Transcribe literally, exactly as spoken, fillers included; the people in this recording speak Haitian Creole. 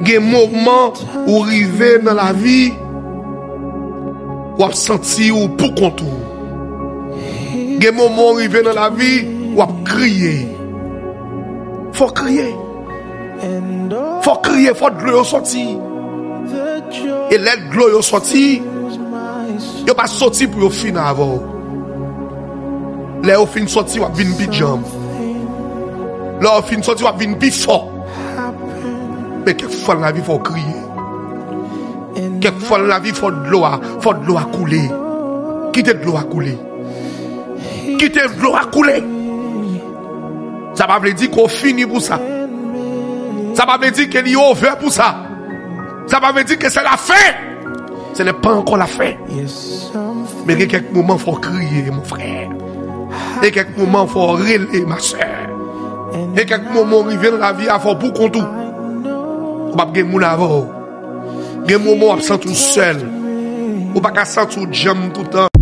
Gen moman ou rive nan lavi, w ap santi ou pou kont ou. Gen moman ou rive nan lavi, w ap kriye. Fò kriye. Fò kriye, fò dlo yo sòti. E lè dlo yo sòti, yo pa sòti pou yo fin avè w. Lè yo fin sòti, w ap vin pi djanm. Lè yo fin sòti, w ap vin pi fò. Men kèk fwa nan lavi fò w kriye. Kèk fwa nan lavi fò dlo a, fò dlo a koule. Kite dlo a koule. Kite dlo a koule. Sa pa vle di ke w fini pou sa. Sa pa vle di ke li ove pou sa. Sa pa vle di ke se lafen. Ce n'est pas encore la fin. Men gen kèk moman fò w kriye, mon frè. E kèk moman fò w rele, ma sè. E kèk moman w rive nan lavi a, fò w pou kont ou. Ou p ap gen moun avè w. Gen moman w ap santi w sèl. Ou pa ka santi w djanm toutan.